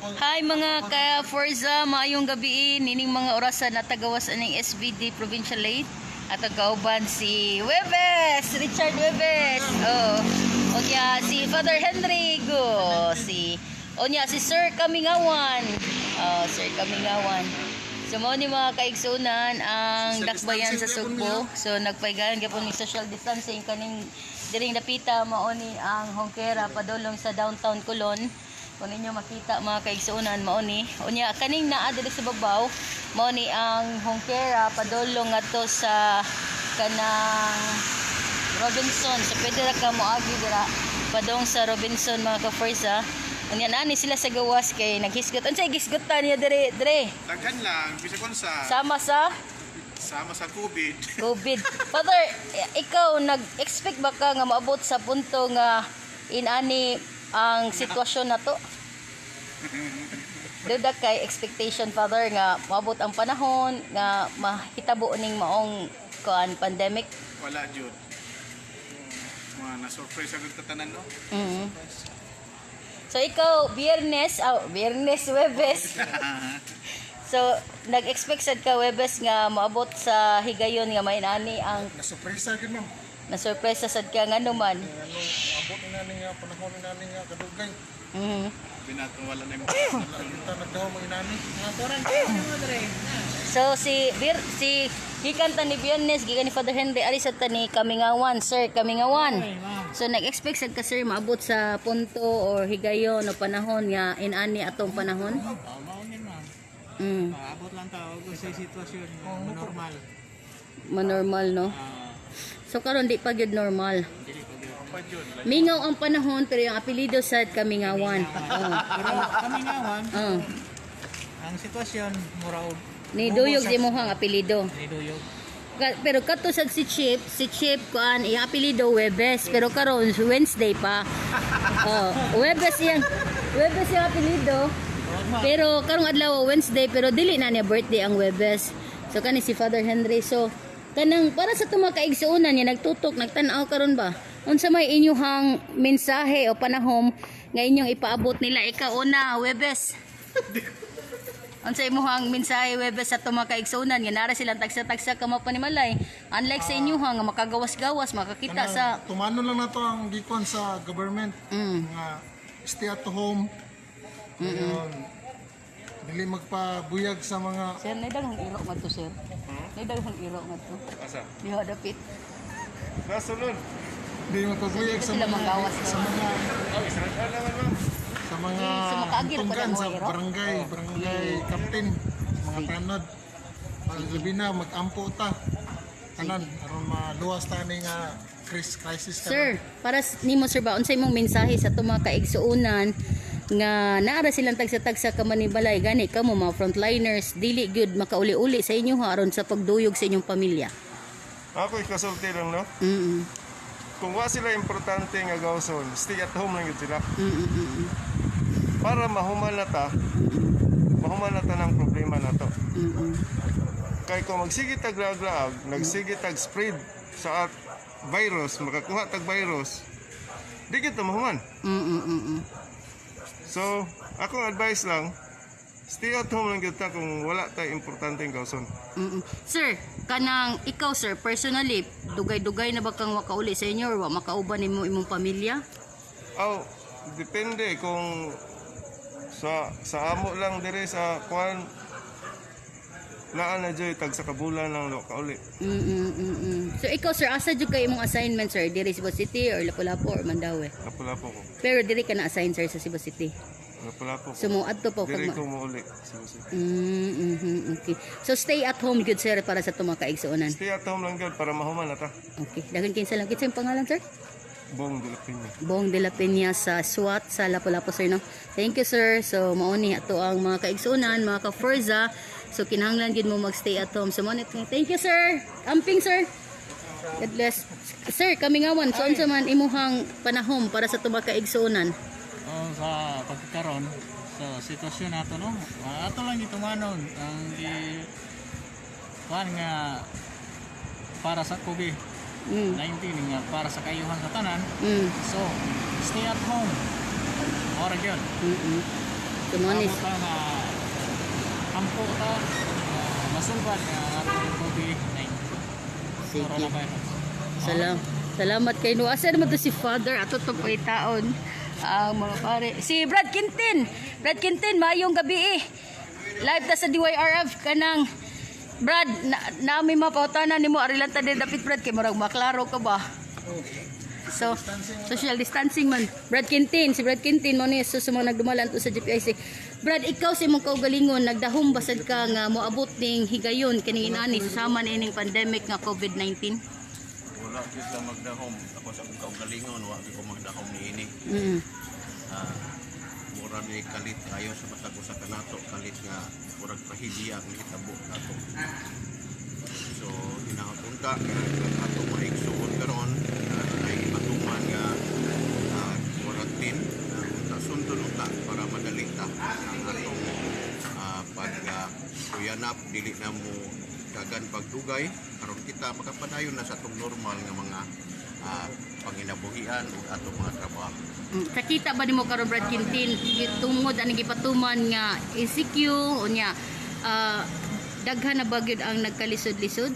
Hi, mga ka Forza, maayong gabi nining mga orasan natagawas aning SBD Provincial 8 at ang kauban si Webes, Richard Webes. Oh. Unya si Father Henry Go, si unya si Sir Kamingawan. Oh, Sir Kamingawan. So mao ni, mga kaigsunan, ang Social dakbayan sa distancing Sugbo. gyapon. So nagpaygayon gyapon ni social distancing kaning diring dapita, mao ni ang Hongkera padulong sa downtown Colon. Kung ninyo makita, mga kaigsuonan, mao ni. Unya kaning naa diri sa babaw, mao ni ang Hongkera padulong ngadto sa kanang Robinson. So pwede ra ka moagi dira padong sa Robinson, mga ka-Forza. Unya naa ni sila sa gawas kay naghisgot. Unsay gisgutan niya dire dire? Daghan lang, bisag unsa, Sama sa sama sa COVID. COVID. Father, ikaw, nag-expect ba ka nga maabot sa punto nga inani ang sitwasyon na to? Duda kay expectation, Father, nga maabot ang panahon nga mahitabo ning maong kuan pandemic? Wala jud. Mga na-surprise agad katanan, no? So ikaw, Biyernes, oh, Biyernes, Webes. So nag-expect sad ka, Webes, nga maabot sa higayon nga mainani ang Nasurpresa gyud, ma'am. Na-surprise sad ka, ngano man? Ano, abot ni nani nga panahon ni nani nga kadugay. Binato wala na yung Wala kita nagdaw mga inani. So si Bir si gikan ta ni Biyernes, gikan ni Father Henry, ari sa ta ni Kamingawan, Sir Kamingawan. So nag-expect sad ka, sir, maabot sa punto or higayon o panahon nga inani atong panahon? Oo, mao yun, ma'am. Maabot lang tao kung sa sitwasyon normal. Manormal, no? Ah, So karon di pa gyud normal. dili pa gyud. Pa jud. Mingaw ang panahon pero yung apelyido sad Kamingawan. Oh. Pero kami ngawan, Oh. ang sitwasyon mura og Ni duyog sa imong apelyido. Ni duyog. Pero kato sad si Chip kuan, iyang apelyido Webes, pero karon Wednesday pa. Oh, Webes iyang apelyido. Pero karong adlaw Wednesday, pero dili na niya birthday ang Webes. So kani si Father Henry, so kanang para sa tuma kaigsuonan niya nagtutok nagtan-aw karon ba? Unsa may inyuhang mensahe o panahom nga inyong ipaabot nila? Ikaw una, Webes. Unsa imuhang mensahe, Webes, sa tuma kaigsuonan nga nara silang tagsa-tagsa ka mapanimalay? Unlike sa inyuhang nga makagawas-gawas, makakita sa Tumanon lang nato ang gikuan sa government nga stay at home. Ayun. Dili magpabuyag sa mga Sir, nay daghang iro ngadto, sir. Nay daghang iro ngadto. Asa? Diha dapit. Nasulod. Dili magpabuyag sa Sila mga manggawas. sa mga Oh, isra naman, ma'am. sa mga So, makaagir pa tunggan na mo, sa iro? barangay, barangay captain, sa mga tanod. Pag labi na mag-ampo ta. Tanan aron maluwas ta ni nga crisis karon. Sir, para nimo, sir, ba, unsay imong mensahe sa tuma kaigsuonan nga naara silang tagsa-tagsa ka manibalay, gani kamo mga frontliners dili gyud makauli-uli sa inyo ha aron sa pagduyog sa inyong pamilya? Ako ikasulti lang, no? Kung wa sila importante nga gawson, stay at home lang yun sila. Para mahuman na ta ng problema na to. Kay kung magsige tag laag, nagsige tag spread sa at virus, makakuha tag virus, di kita mahuman. So, akong advice lang, stay at home lang gyud ta kung wala tay importante nga gawson. Sir, kanang ikaw, sir, personally, dugay-dugay na ba kang makauli sa inyo or wa makauban nimo imong pamilya? Aw, depende kung sa amo lang dire sa kuan, naa na joy tag sa kabulan lang lo kauli. So ikaw, sir, asa jud kay imong assignment, sir? Diri Cebu City or Lapu-Lapu or Mandaue? Lapu-Lapu ko. Pero diri ka na assign, sir, sa Cebu City? Lapu-Lapu ko. So mo adto pa Dire kag ko mouli sa Cebu. Okay. So stay at home good, sir, para sa tuma kaigsuonan. Stay at home lang gyud para mahuman na ta. Okay. Daghang kinsa lang kinsa yung pangalan, sir? Bong de la Peña. Bong de la Peña sa SWAT sa Lapu-Lapu, sir, no. Thank you, sir. So mao ni ato ang mga kaigsuonan, mga ka-Forza. So kinahanglan gid mo magstay at home. So mao ni, thank you, sir. Amping, sir. God bless. Sir, Kamingawan, so unsa man imuhang panahom para sa tuma kaigsuonan? Oh, sa pagkakaron sa sitwasyon nato, no. Ato lang gitumanon ang gi kuan nga para sa COVID 19 nga para sa kayuhan sa tanan. So, stay at home. Ora gyud. So mo ni Amo ta nga ampo ta masulbad nga ang atong COVID-19. Sige. Coronavirus. Salamat kay no. Asa naman to si Father ato to taon ang mga pare. Si Brad Quintin. Brad Quintin, maayong gabi eh. Live ta sa DYRF kanang Brad, na, nami mapautana nimo ari lang ta dapit Brad kay murag maklaro ka ba? So, social distancing man. Brad Quintin, si Brad Quintin mo ni so, sa mga nagdumalan to sa GPIC. Brad, ikaw sa imong kaugalingon nagdahom basad ka nga moabot ning higayon kining inani sama niining pandemic nga COVID-19? Wala kita magdahom. Ako sa akong kaugalingon, wala ko magdahom niini. Ah, mura ni kalit ayo sa matag usa ka nato, kalit nga murag trahedya ang nahitabo nato. So ginapunta nga ato maigsuon karon na ipatuman nga quarantine unta sundon unta para madali ta ang atong pag kuyanap, dili na mo dagan pagdugay aron kita makapadayon na sa atong normal nga mga panginabuhian ug atong mga trabaho. Kakita ba nimo karon, Brad Quintin, tungod ani gipatuman nga ECQ unya, daghan na ba gyud ang nagkalisod-lisod?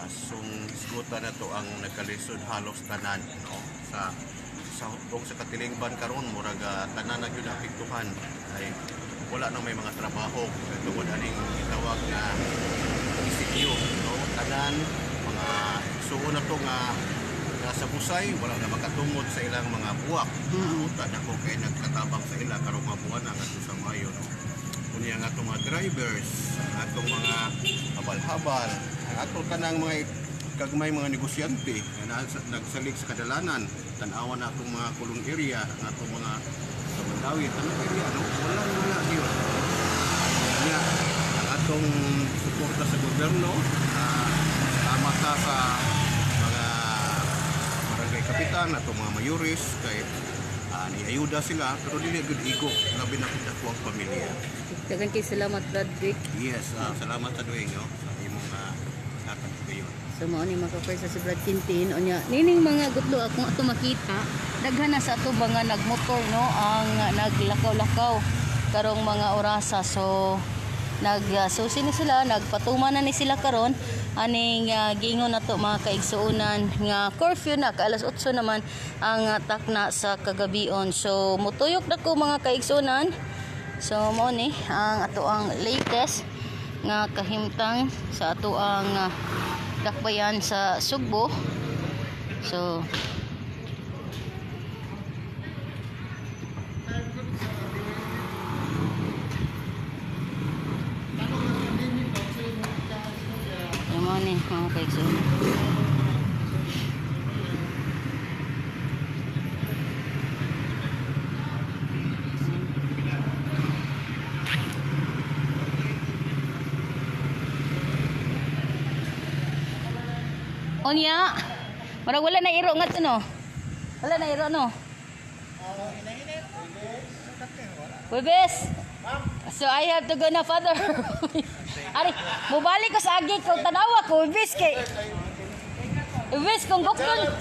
Sung isgutan na to ang nagkalisod halos tanan, no, sa sa hutong sa katilingban karon murag tanan na gyud apektuhan ay wala na may mga trabaho kay tungod aning gitawag nga ECQ, no, tanan mga suo na to nga nasa busay wala na makatungod sa ilang mga buwak. Unta na ko kay nagkatabang sa ila karong mga buwan ang ato sa Mayo, no. Unya ang atong mga drivers, ang atong mga habal-habal, ang atong tanang mga kagmay mga negosyante nga nagsalig sa kadalanan, tan-awan na atong mga kulong area, ang atong mga sa Mandawi, tanang area, no, wala wala yun. Unya, ang atong suporta sa gobyerno, tama ta sa mga barangay kapitan, atong mga mayores, kay niayuda sila, pero dili gud igo, labi na kung dako ang pamilya. Daghan kay salamat, Brad Vic. Yes, salamat sa duwing, no, sa imong hatag gayon. So mao ni mga kapersa si Brad Quintin unya nining mga gutlo akong ato makita daghan na sa ato ba nga nagmotor, no, ang naglakaw-lakaw karong mga orasa. So nag susi ni sila, nagpatuma na ni sila karon aning giingon nato mga kaigsuonan nga curfew na ka alas 8 naman ang takna sa kagabion. So mutuyok na ko mga kaigsuonan. So mao ni ang ato ang latest nga kahimtang sa ato ang dakbayan sa Sugbo. So yung mga ni mga kaigsuonan. Unya, marag wala na iro nga to, no. Wala na iro, no. Webes. So I have to go na, Father. Ari, mubalik ko sa agi kung tanawa ko Webes kay. Webes kung gukdon.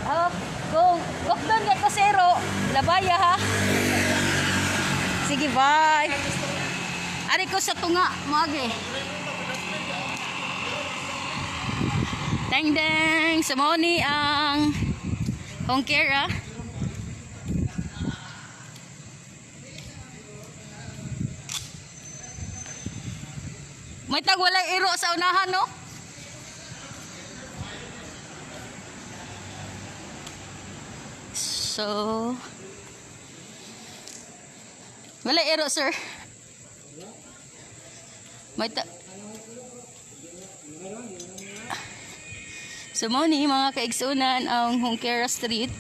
Oh, kung gukdon kay ko zero, labaya ha. Sige, bye. Ari ko sa tunga, moagi. Deng deng, sa mao ni ang home care ah. May tag walay iro sa unahan, no? So wala iro, sir. May ta So mo ni mga kaigsunan ang Hongkera Street.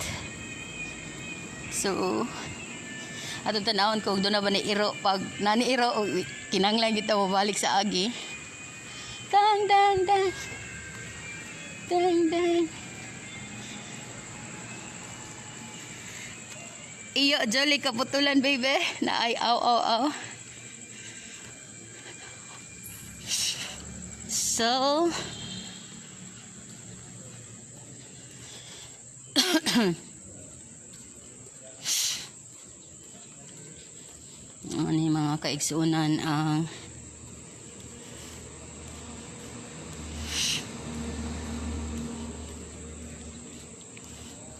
So atong tanawon kung doon na ba ni iro pag nani iro o, kinahanglan kita mabalik sa agi. Dang dang dang. Dang dang. Iyo jolly kaputulan baby na ay aw aw aw. So Ani mga kaigsuonan ang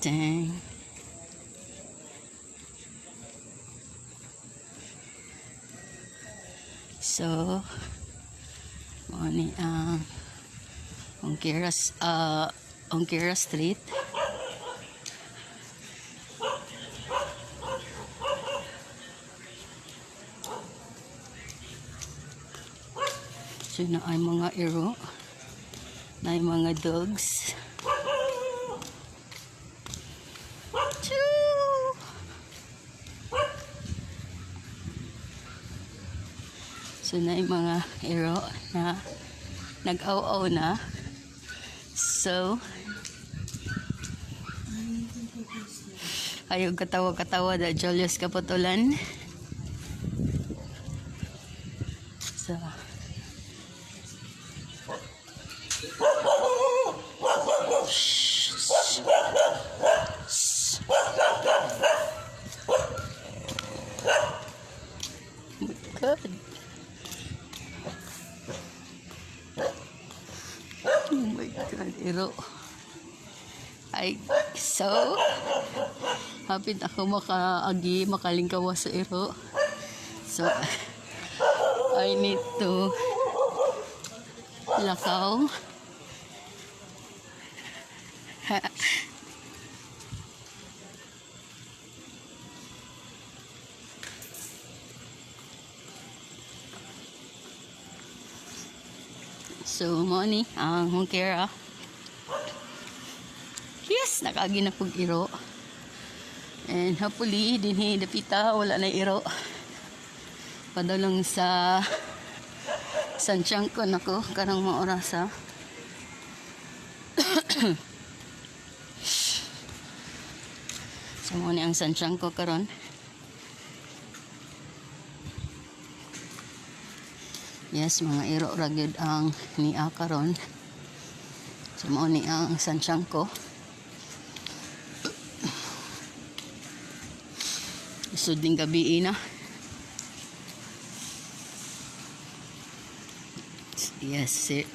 Dang. So, mao ni ang Onquera Street. So, na ay mga iro, na ay mga dogs. Choo! So na yung mga iro na nag-aw-aw na. So, ayaw katawa-katawa da Julius Kaputulan. So, oh my God. Oh my God, iro. Ay, so, hapit ako makaagi, makalingkawa sa iro. So, I need to lakaw. So, mo ni ang Hongkera. Yes, nakaagi na kog iro. And hopefully, dinhi dapita wala na iro. Padulong sa Santiago nako karong mga orasa. So mo ni ang Santiago karon. Yes, mga iro ra gyud ang niya karon. So mao ni ang Santiago. Sud ning gabi na. Yes, si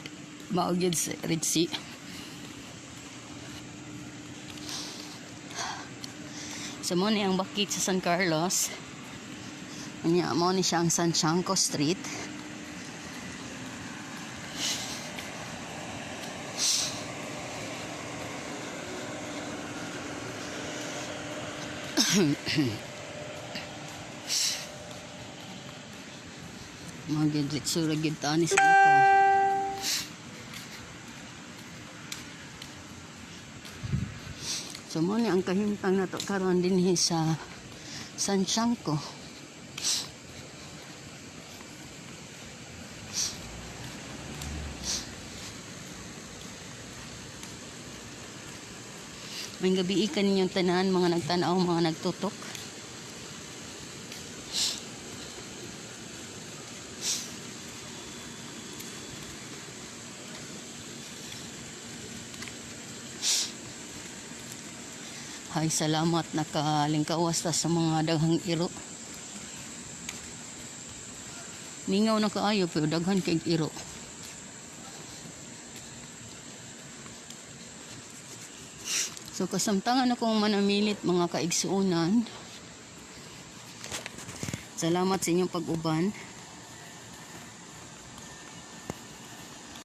mao gyud si Ritzy. So mao ni ang bakit sa San Carlos. Unya mao ni siya ang Santiago Street. Mga gyud litsura gyud ta ni sa ito. So mo ni ang kahimtang nato karon dinhi sa Santiago. May gabi ka ninyong tanan, mga nagtanaw, mga nagtutok. Hay, salamat nakalingkawas ta sa mga daghang iro. Mingaw na kaayo pero daghan kay iro. So kasamtangan akong manamilit mga kaigsuonan. Salamat sa inyong pag-uban.